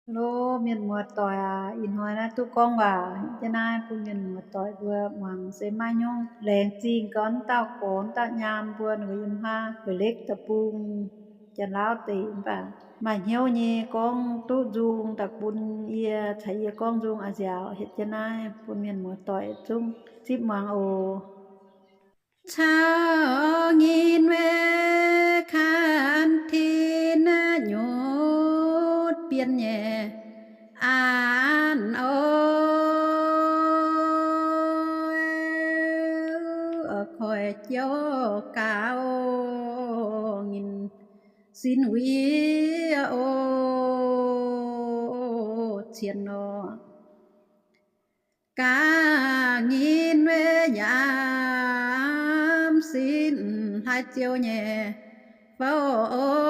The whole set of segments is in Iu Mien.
Lo, mienh muoz-doic aac, ih hnoi naaiv duqv gorngv waac jienv naaiv bun mienh muoz-doic mbuo muangx. Se maiv hnyouv laengz zingh gorn wuov dauh gorx wuov dauh nyaam mbuo ninh mbuo yiem huaav Hueix Lekv Deic-Bung, Janx-Laauv deic, mv baac maaih hnyouv nyei gorngv duqv nzung daaih bun yie, caux yie gorngv nzung a'nziaauc hietv jienv naaiv bun mienh muoz-doic zungv zipv muangx oc. Caux ngin we kan tin nyutc bienh nyei an oc, koiv jouv gaux ngin sin wiev oc, cien nor. Gaax ngin we yaac sin hlaaix ziouc nyei fouv oc,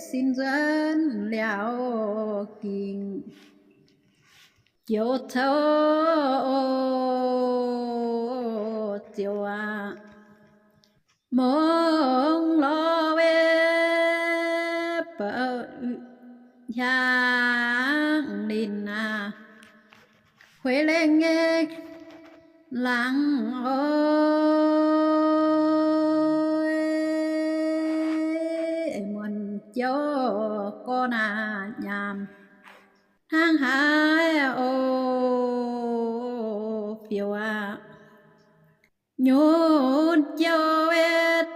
sin nzuonx liaauc gingc joux couv ziouc aqv. Mungz lorz we bouh hiaangx linh aac, hueix lengh nyei laangz oc, muonc jouv gorx naaic nyaam hnangv haaix oc, fiouv aac. Nyutc jouv we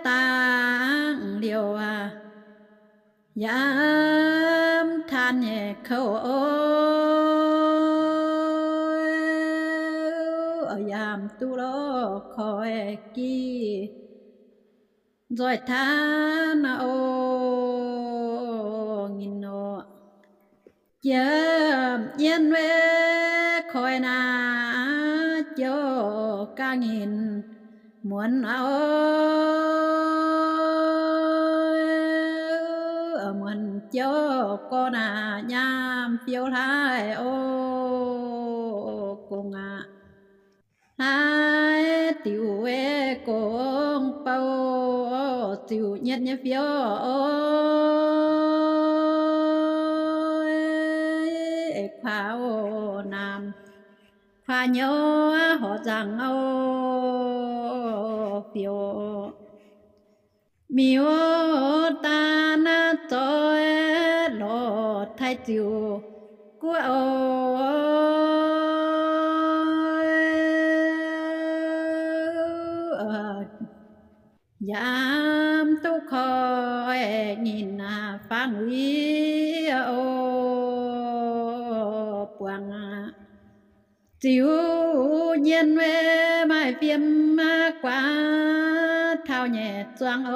dangh liouc aac, yaac taan nyei kouv oc, yaac duqv lorz koi giv nzoih taan oc, ngin oc. Jiem yien we koi naaic jouv gaax ngin muonc oc, muonc jouv gorx naaic nyaam fiouv hlaaix oc, gong aqv. Hlaaix diuc we gong bou ziouc nyietv nyei fiouv oc, kuaax oc naamh, kuaax nyouz horc nzangc oc, fiouv. Miuc daaih naaiv zoih lorz taaih ziouc guoqv oc, yaac duqv koi nyinh fangx wiev oc, buangh ziux nyienh we maaih fiem guaax taux nyei zuangx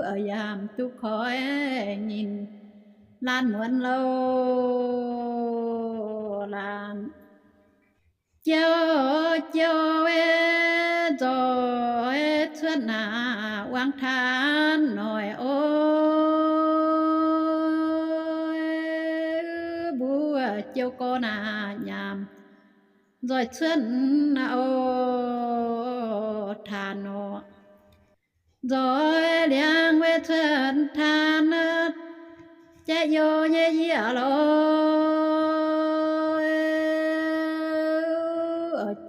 oc, yaac duqv koi nyinh laanh muonz louh laanh. Jouv jouv we nzoih cuotv naaic wangc taanv noic oc, mbuo jouv gorx naaic nyaam nzoih cuotv oc, taanv oc. Nzoih liangx we cuotv taanv, jaiv youh nyei yie loh,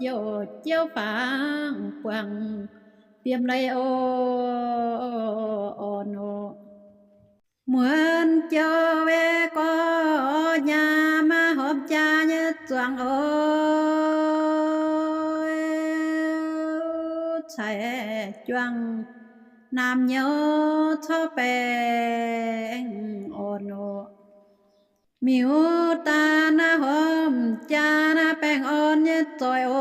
jouv jouv fangx buangh fiem leiz oc, orn oc. Muonz jouv we gorx nyaam horpc jaa nyei zuangx oc, caiv juangc naamh nyouz corc baengh orn oc. Miuc daaih naaiv horpc jaa naaiv baengh orn nyei zoih oc,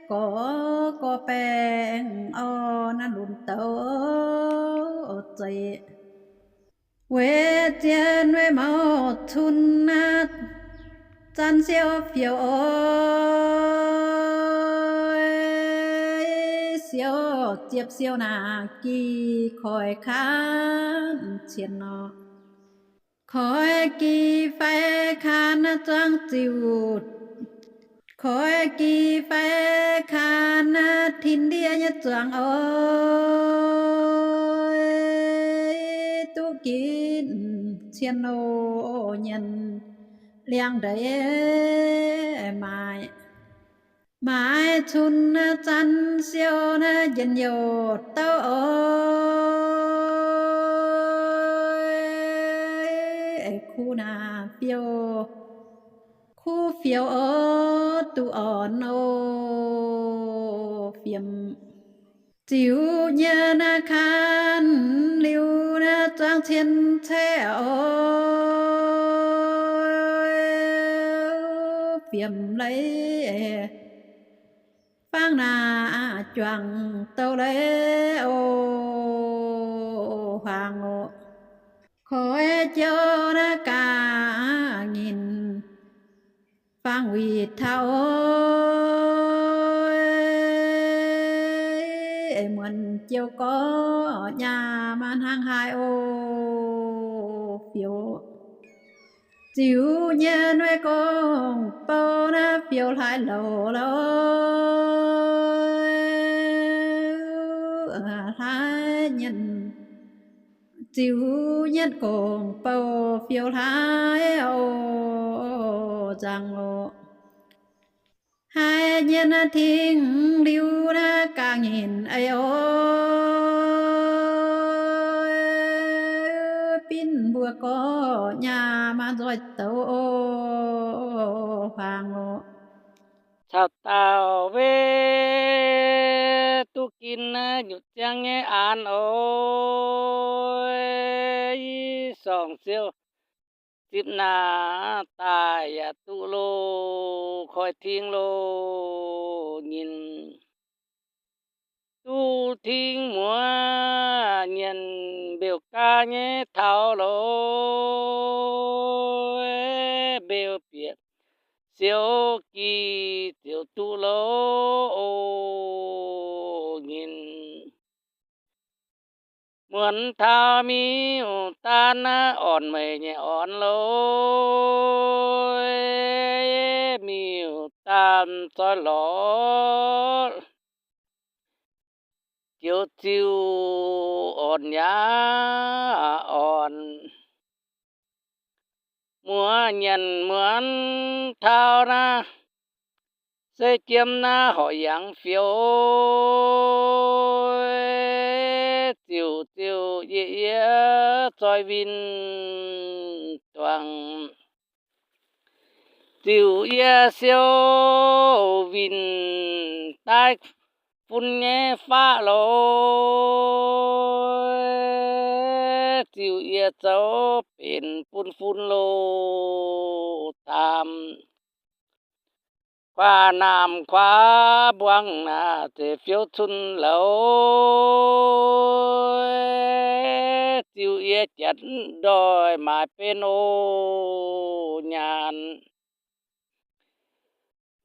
gorx gorx baengh orn naaiv lunx douz zeiz. Weic zien weic mouc cun naaiv zanc siou fiouv oc, siou ziepc siou naaic gih koiv kaanv cien nor. Koiv gih fai kaanv naaiv zuangx ziux Koiv gi fai kaan naaiv tin ndiev nyei zuangx oc, duqv ginv cien oc nyanc liangx ndeic maaic. Maaiz cun naaiv zanv siou naaiv njien-youh douv oc, kuv naaic fiou, kuv fiou oc, duqv orn oc, fiem. Ziux nyei naaiv kaan liuz naaiv zuangx cien caeqv oc, fiem leiz fangv naaic juangc douh leiz oc, huaang oc. Koiv jouv naaiv ga'nyinc fangx wuic taux oc, muonc jouv gorx nyaah maaih hnangv haaix oc, fioux. Ziux nyei nueiv gong-bou naaiv fioux hlaaix louc loh, hlaaix nyienh. Ziux nyienh gong-bou fioux hlaaix oc, nzangc oc. Haiz nyienh naaiv tengx liuz naaiv ga'nyinc eix oc, binv mbuo gorx nyaah maaih nzoih douc oc, huaang oc. Caux dauh weiv duqv ginv naaiv nyutc ziangv nyei aanx oc, i sorngc siou zipv naaic daaih yaac duqv loh, koi ting loh nyinc. Duqv ting muoz nyienc mbeux gaax nyei taux loh, mbeux bieqc siou gi ziouc duqv loh oc nyinc. Muonz taux miuc-daanh naaiv orn meix nyei orn loh, miuc-daanh zoi lorz joux ziuh orn yaac orn. Muoz nyanc muonz taux naaiv se jiem naaiv horqc yangh fioux, ziuc ziuc yie yie zoi win duangc. Ziuc yie siou win daaih fun nyei faqv loh, ziuc yie zoux benx bun fun loh daamh. Kuaax naamh kuaax mbuangz naaic zeiz fiouv cun louz, ziuc yie jatv ndoih maaiz ben oc nyaanh.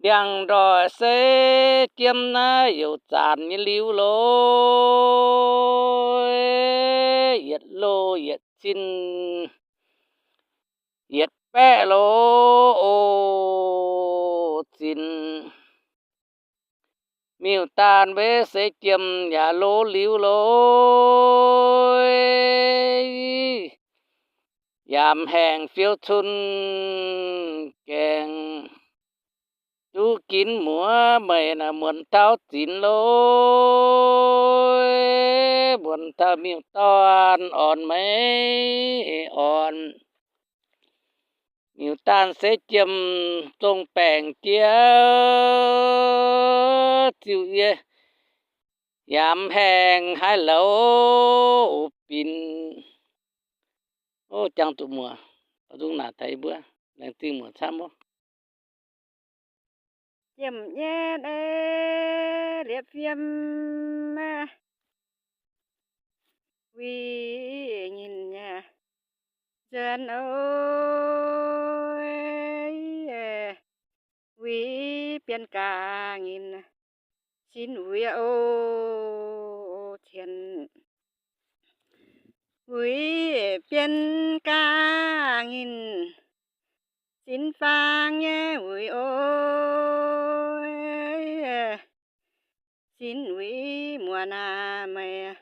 Ndiangx-ndoih se jiem naaiv youc zaanc nyei liuz loh, yietc loh yietc cin yietc baeqv loh oc zinc. Miuc-daanh weiv se jiem yaac loz liuz loh, yaac m'haengx fiouv cun gaengh duqv ginv muoz meix naaic muonz taux zinx loh, muonz taux miuc-dorn orn meix orn. Miuc-daanh se jiem zong baengc jiex, ziuc yie yaac m'haengx haaix louz binc. O, jangx zuqc muoc, zungv naaic taux yie mbuo laengz zingh muoc camv oc. Jiem nyei liepc fiem aqv, wuic nyinh nzuonx oc, wuic bienh gaax nyinh sin wuic oc, cien wuic bienh gaax nyinh Sin faang nyei wuic oc, sin wuic muonz aac, meih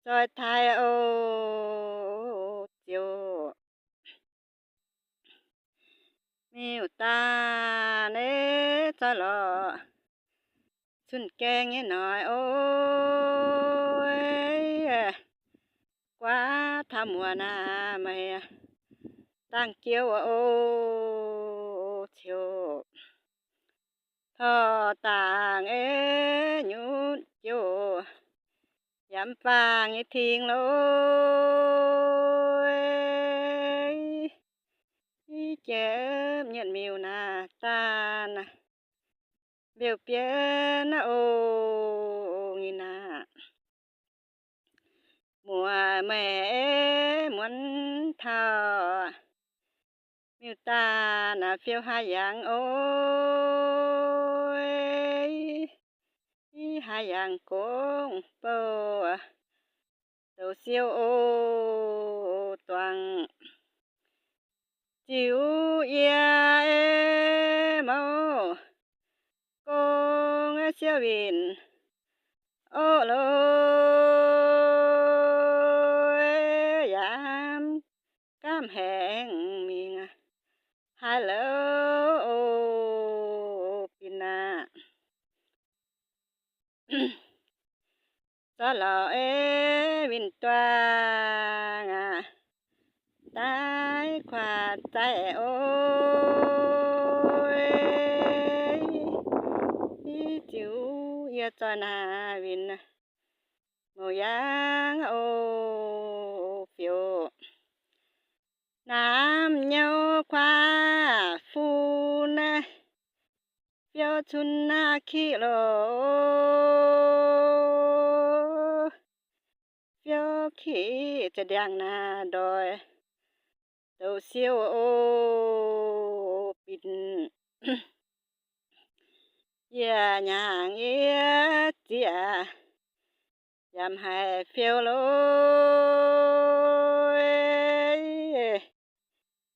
zoih taaih oc, ziouc miuc-daanh zorqv lorqc cun-gaeng nyei noic oc. Guaav taux muonz aac, meih dangh jouv oc, ziouc torv dangh nyutc jouv yaac mv faang nyei ting loh. Jiem nyietv miuc naaic daanh mbeu bienv oc, nginh aah. Muoz meih muonz taux miuc-daanh fiou haaix yangh oc, haaix yangh gong bouh douz siou oc, duangc ziux yie mouz gong siou winh oc loh, yaac mv gaamv haengh mingh haaix louh oc, bin aah. Zorqv lorqc winh-duaang aah, daaih kuaaiv zaiv oc, ziux yie zoih naaic winh mouc yaangh oc, fiou naamh nyouv kuaav fun naaiv, fiou cun naaiv kiqv loh, fiou kiqv za'ndiangx naaiv ndoih douz siou oc, bin yie nyaangc yie zieqc yaac mv haih fiou loh.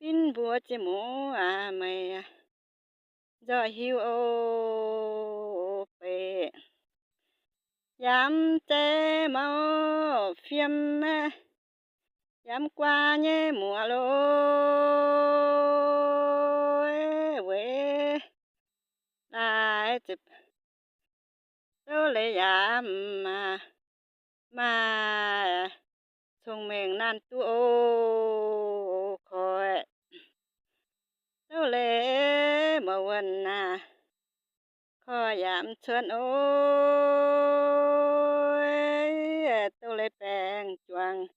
Bin mbuo jiex muoz aac, meih nzoih hiuv oc, beic yaac mv zeiz mouc fiem, yaac mv guaav nyei muoz loh, weic laaix zouv leiz yaac mv maaih cong-mengh naanh duqv oc, koic zouv leiz mouc wuonh naaic, koic yaac mv cuotv oc, zouv leiz baengh juangc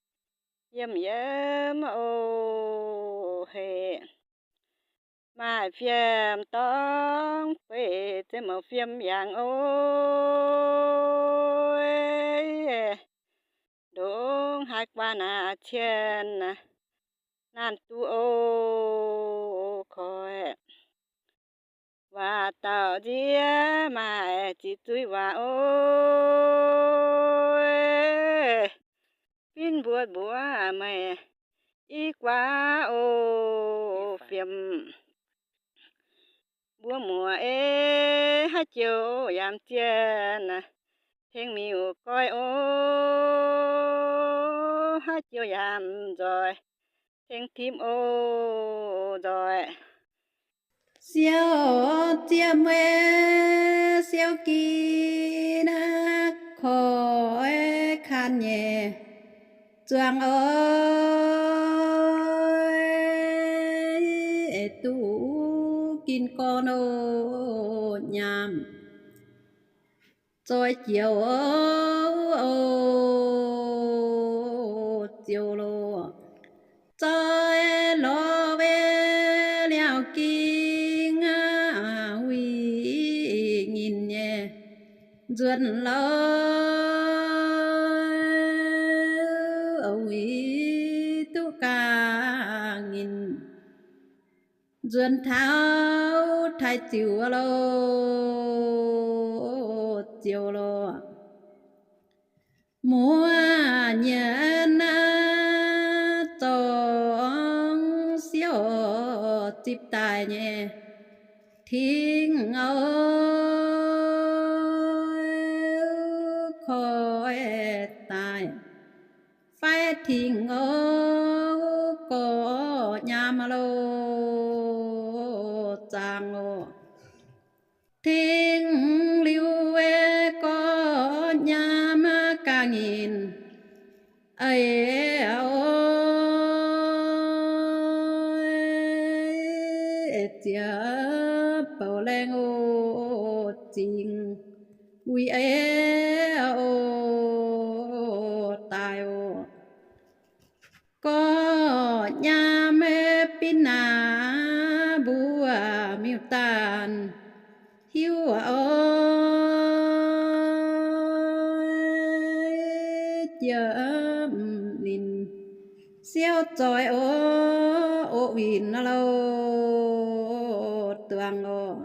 yiem yiem oc, heh maaih fiem dorngx beic zeiv mouc fiem yangh oc, ndongc haaix guaav naaic cien naanh duqv oc, koic waac dauh nziex maaih ziqc zuiz waac oc, fin mbuo mbuox meih i guaav oc, fiem mbuo muoc ei haaix joux yaac mv zienh tengx miuc-goiv oc, haaix joux yaac mv nzoih tengx timv oc, nzoih siou zieqv mueiz siou gih naaiv koiv kan nyei zuangx oc, duqv gin gorn oc nyaam zoih jiex oc, ziouc loh zoih lorz weic liaauc ging aac, wuic nyinh nyei nzuonx lorz wuic duqv ganh nyinh nzuonx taux taaih ziux loh, ziouc loh muoz nyienx naaiv zorngv siouc zipv daaih nyei, tingx oix koi daaih, fai tingx oix gorqv nyaam lo zaangc oc. Tingx liuz gorqv nyaam ga'nyinc eix oc, ziex bouh laengz oc, zingh wuic eix oc, daaih oc. Gorqv nyaam bin naaic mbuo miuc-daanh hiuv oc, jiem ninh siou zoih oc, oc winh louh duangc oc.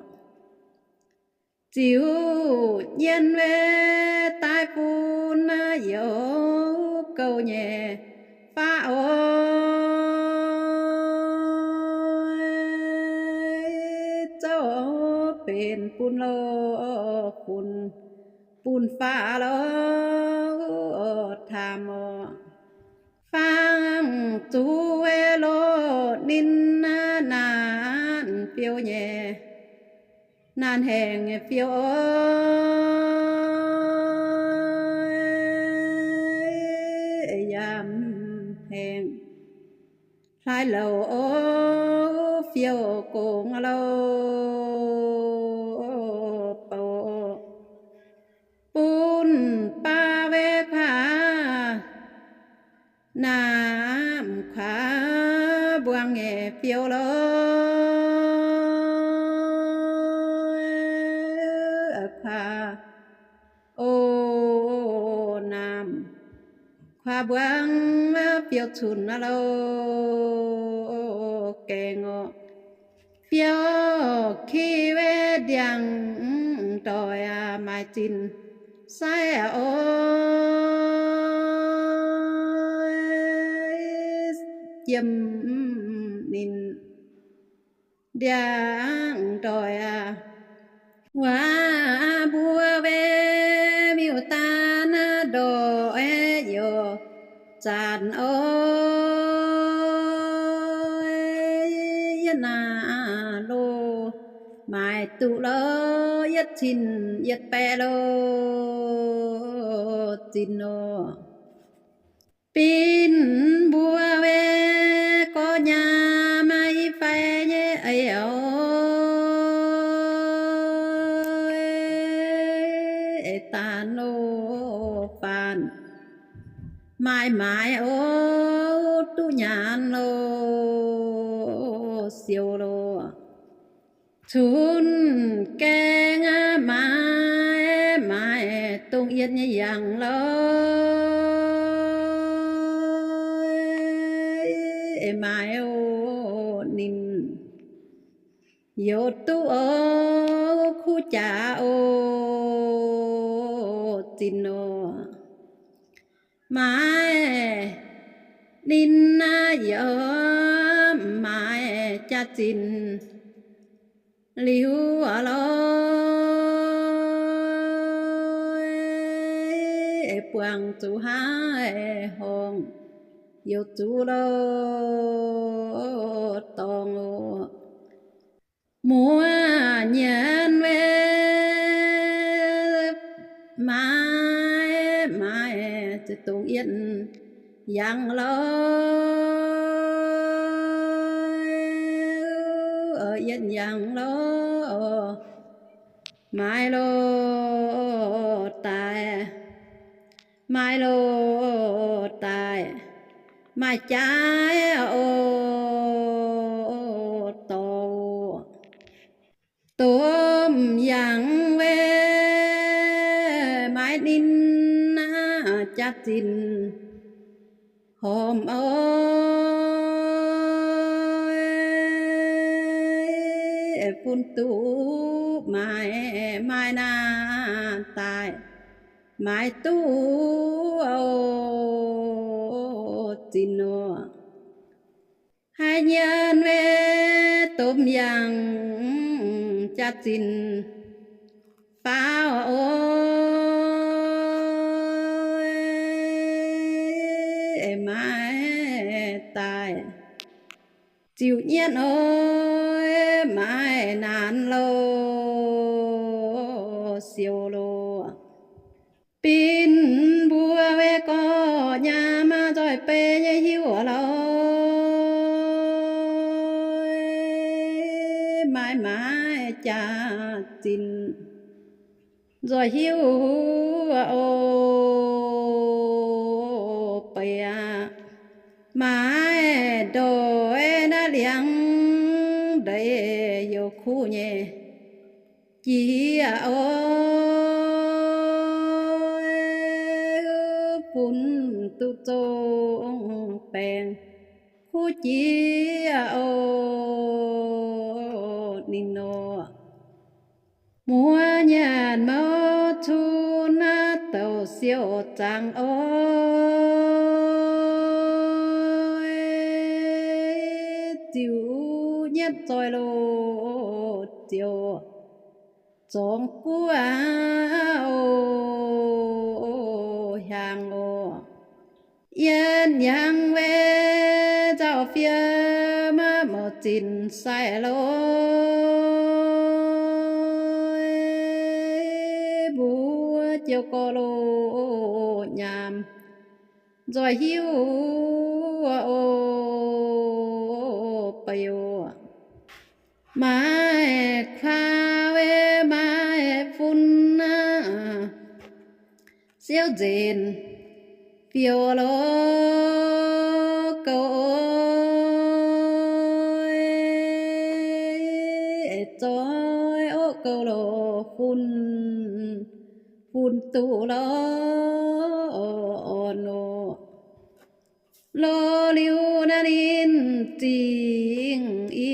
Ziux nyienh wei daaih bun youz gouv nyei faqv oc, zouv benx bun loz-funx bun faqv loz-taamh oc. Fangx zuqc wei loz ninh naanc fiou nyei, naanc haengh fiou oc, yaac haengh hlaaix louc oc, fiou gong louh bouc bun baav wei kuaax, naamh kuaax mbuangz nyei fiou loh, kuaax oc, naamh kuaax mbuangz fiou cunx louh gaengh oc. Fiou ki wei ndiangx ndoic aac, maaih zinh sai oc, jiem ninh ndiangx ndoic aac. Waac mbuo wei miuc-daanh ndoic youz zanc oc, yie naaic loh maaic duqv loh yietv cin yietv baeqv loh zinh oc. Bin mbuo wei gorqv nyaam i fai nyei eix oc, eix daanh loh faanh, maaih maaiz oc, duqv nyaanh loh siou loh. Cunx gaengh maaih, maaih dongh yietc nyei yangh loh, maaih oc ninh youz duqv oc, kuv jaax oc, zinh oc. Maaih ninh naaiv yaac maaih jaax-zinh liuz loh, buangh zuqc haaix horngh youz zuqc loh dorngx oc. Muoz nyienh wei maaih, maaih ziex dongh yietc yangh loh, yietc yangh loh, maaih loh daaih, maaih loh daaih, maaih jaaix oc dorh. Domh yangh wei maaih ninh aac jaax-zinh hormh oc, bun duqv maaih, maaih naaiv daaih, maaih duqv oc zinh oc. Haaix nyienh wei domh yangh jaax-zinh faaux oc, maiv daaih ziux nyienv oc, maiv naanc loh siou loh. Binc mbuo wuov gorx nyaam nzoih beiv nyei hiuv loh, maiv maaih jaax-zinh nzoih hiuv oc, beiv aqv. Maiv ndoih naaiv liangx ndeic youc kuv nyei jiex oc, funx duqv zong baengc kuv jiex oc, ninh nor. Muoz nyanc mouc cun naaiv douc siou zaangc oc, ziux nyienv zoih loh ziouc zorngx guv oc, hiaangx oc. Yietc hnyangx wuov nzauh fiev maiv mouc zinh sai lorqc, mbuo jiu gorx loh nyaam nzoih hiuv oc, beiv oc. Maiv kuaaiv maiv fun siou nzenc fiou loh gouv, zoih oc gouv loh fun, fun duqv loh orn oc. Lo liuz naaiv ninh zingh i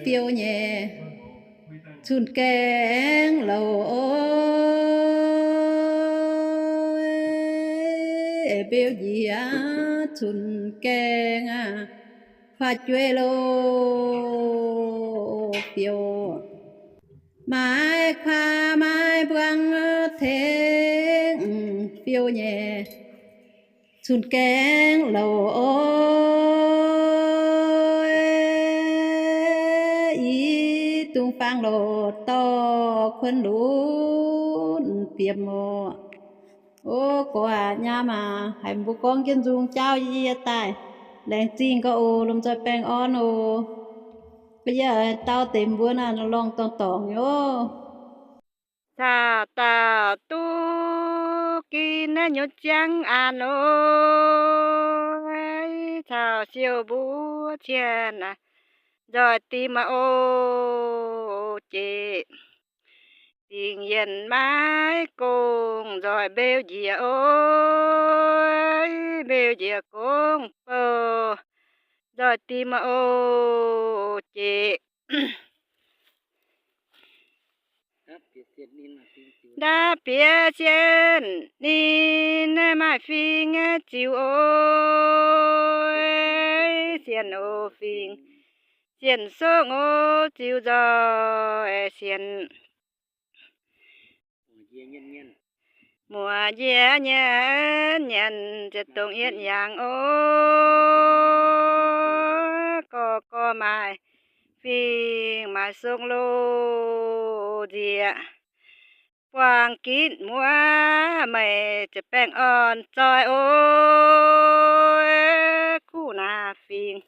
fiou nyei cun-gaeng louc oc, mbeu njiec cun-gaeng aqv, kuaaiv jueiv loh fiou. Maiv kuaaiv maiv mbuangz tengx fiou nyei cun-gaeng louc oc, i dungz faang loh dorh kuonx lunx biemx oc. O gorx aac, nyaam aac, haiz mbuo gorngv jienv nzung jaauv yie daaih, laengz zingh gaax oc, lomh nzoih baengh orn oc. Yie dau deix mbuo naaiv lorngh dorngx dorngx nyei oc. Caux dauh duqv ginv naaiv nyuoz ziangv an oc, caux siou mbuo cien nzoih dimv oc, jiex dingc yienh maiv gong nzoih mbeu njiec oc, mbeu njiec gong bou nzoih dimv oc, jiex Ndapv bieqc sienh ninh maaih fing ziux oc, sienh oc fing, sienh songv oc ziux nzoih sienh. Muoz njiec nyanc nyanc ziepc dongh yietv yangh oc, gorx gorx maaih fing maaih songv loh nzieqc. Buangh gitv muoz meih ziepc baengh orn zoih oc, kuv naaiv fing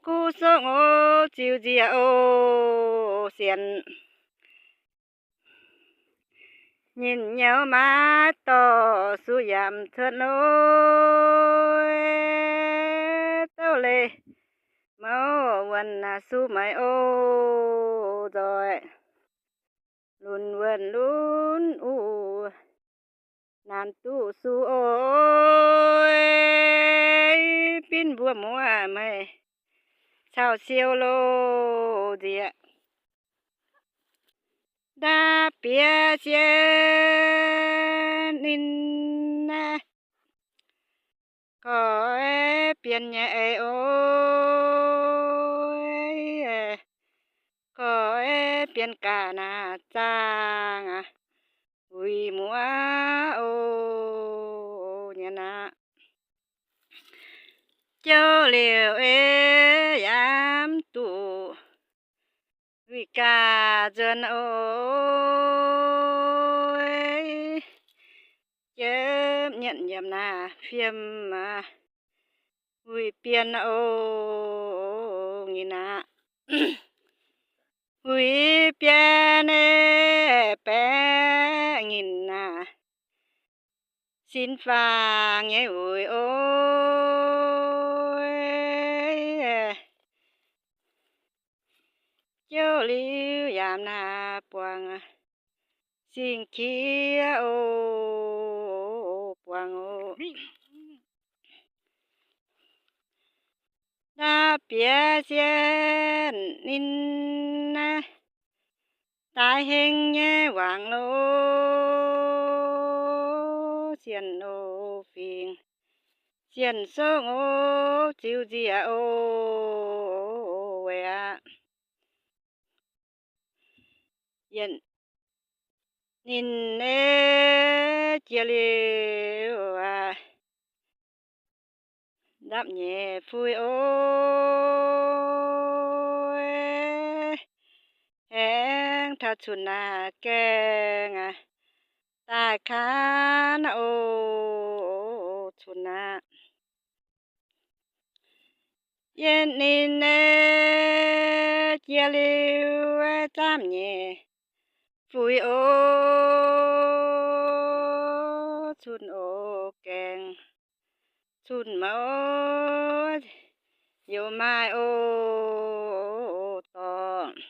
kuv songv oc ziux nzieqc oc sienh. Nyinh nyouv maiv dorh suv yaac cuotv oc, douc leih mouv wuonh suv meih oc nzoih, lunx wuonh lunx uv naanc duqv suv oc, binv mbuo muoz meih caux siou loh nzieqc. Ndapv bieqc sienh ninh naaiv, gorx bienx nyei eix oc. gaax naaiv zaangh aqv, uix muoz oc nyanc aqv. Jouv liuz ei yaac mv duqv, uix gaax nzuonx oc, jepv nyanc yaac naaiv fiem aqv, uix bienh oc nyei naaiv. Uix bienh ei baeqv nyei naaiv, sin faang nyei uix oc. Jouv liuz yaac naaiv buangh singx qiex oc, buangh oc. Ndapv bieqc sienh ninh naaiv, daaih heng nyei wangc loh, sienh oc fingx, sienh songv oc, ziux nzieqc oc, weic aqv. Yietc ninh ei jiex liuz aqv, ndapv nyeic fuix oc, aengx taux cunx naaiv gaengh aqv, daaih kaanv oc, cunx aqv. Yietc ninh ei jiex liuz zaamv nyeic fuix oc, cunx oc gaengh, cunx mouc youz maaih oc dorngx.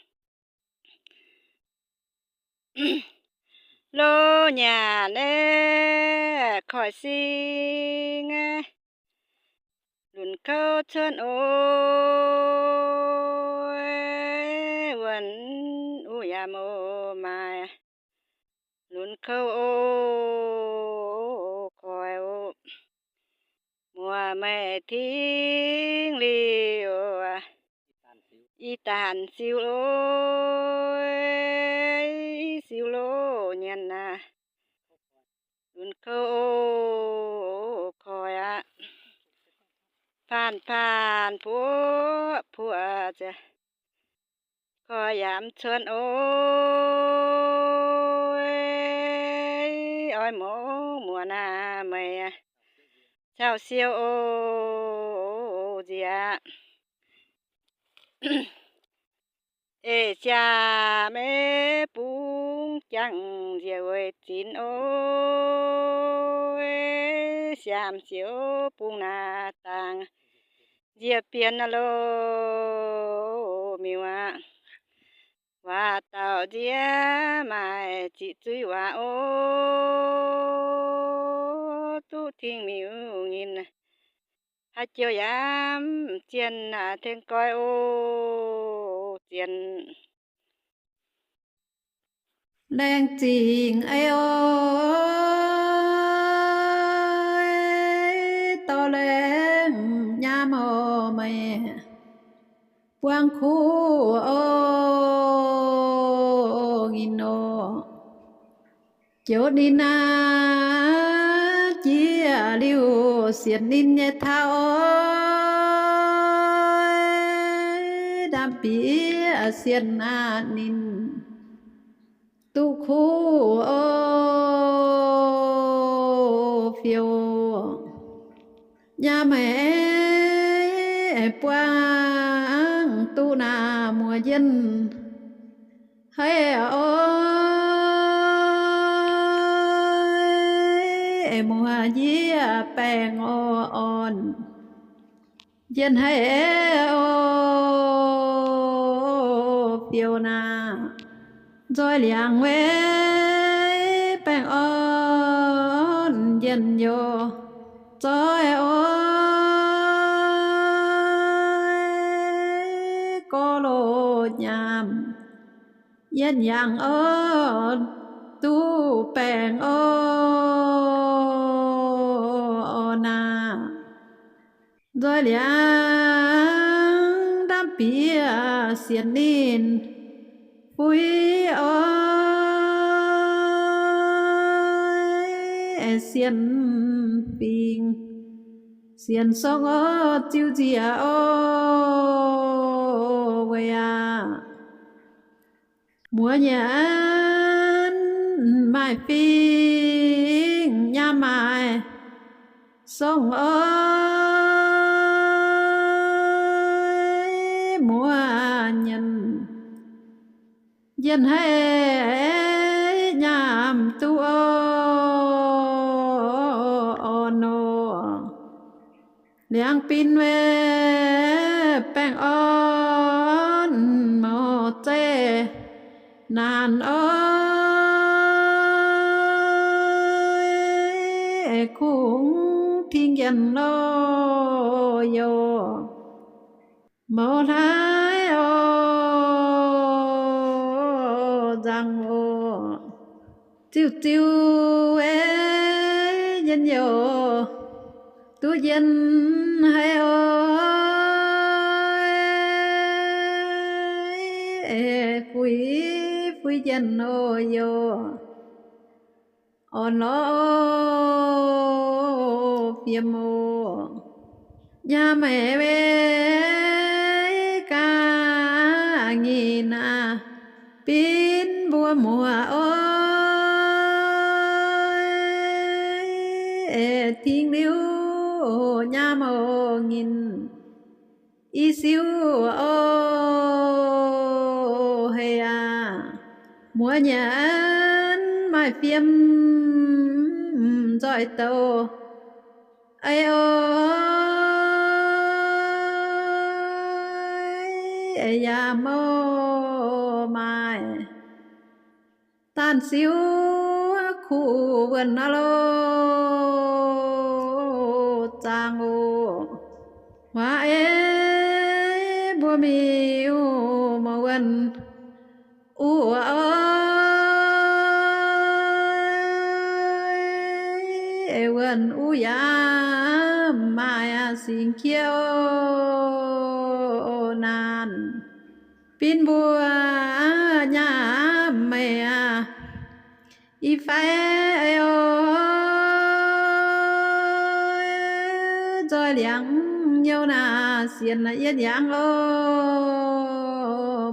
Lo nyanc ei koiv sing aqv, lunc kouv cuotv oc, wuonh uv yaac mouz maaih lunc kouv oc, koiv oc. Muoz meih tingx liuz, i daanh siux loh, siux loh nyanc aqv, lunc kouv oc, koiv aqv. Paanh paanh puoqv puoqv, koiv yaac mv cuotv oc, oix mongh muoz naaiv meih caux siou oc nziex. Eix siaam maiv bungx jangx nziex weic zinx oc, siaam siou bungx naaiv dangx nziex bienh loh miuc aqv. Waac dauh nziex maaih ziqc zuiz waac oc, duqv tingx miuc nyinh, haaix joux yaac mv zienh tengx goiv oc, zienh laengz zingh ei oc, dorh laengz nyaam oc meih buangh kuv oc nyinh oc. Joux ninh aqv jiex liuz sienx ninh nyei taux oc, ndamv bieqc sienx aqv ninh duqv kuv oc fiou. Nyaam meih buangh duqv naaiv muoz-njien haic oc, muoz-njien baengh orn, njien haic oc fiou naaiv. Nzoih liangx weic baengh orn njien-youh zoih oc, gorx-loh nyaam yietv yangh oc, duqv baengh orn naaiv. Nzoih liangx ndamv bieqc sienx ninh, fuiv oix sienx fingx, sienx song oix ziux nziex oc. Weic aac, muoz nyanc maaih fingx, nyaam maaih song oix, muoz nyanc njien-haic nyaam duqv oc. Orn nor, liangx bin weic baengh orn, mouz zeiv naanc oix, kungx ping njien-youh, mouz hlaaix oc, nzangc oc, ziuh ziuh ei njien-youh, duqv njien-haic oc, fuix fuix njien-youh. Orn lorz fiem oc, nyaam meih weic ga'nyiec naaic, bin mbuo muoz oix, tingx liuz nyaam oc nyinh i siuv oc. Hei aac, muoz nyanc maaih fiem nzoih douh ei oc, yaac mouc maaih daanh siuv kuv wuonh aqv loh, zaangc oc. Waac ei mbuo miuc-mouc wuonh uv oc, wuonh uv yaac maaih singx qiex oc. Naanc bin mbuo nyaam meih aac, i fai ei oc, nzoih liangx nyouv naaic sienx yietv yangh oc,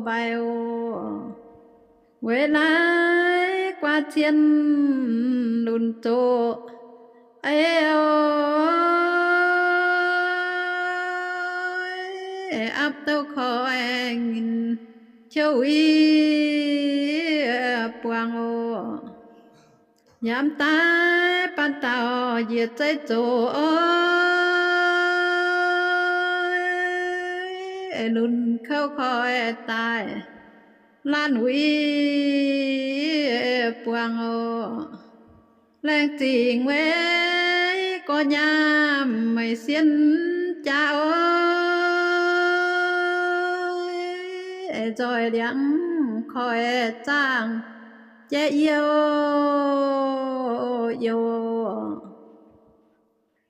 mbaih oc. Weic naaiv guaax cien lunc zoqc ei oc, apv douh koi nyinh qouv wuiv buangh oc. Yaac mv daaih baan dauh njiec zeiv zoqc oc, lunc kouv koi daaih laanh wuiv buangh oc. Laengz zingh weic gorx nyaam meih sienh jaax oc, nzoih liangx koi zaangh jaiv youh youh.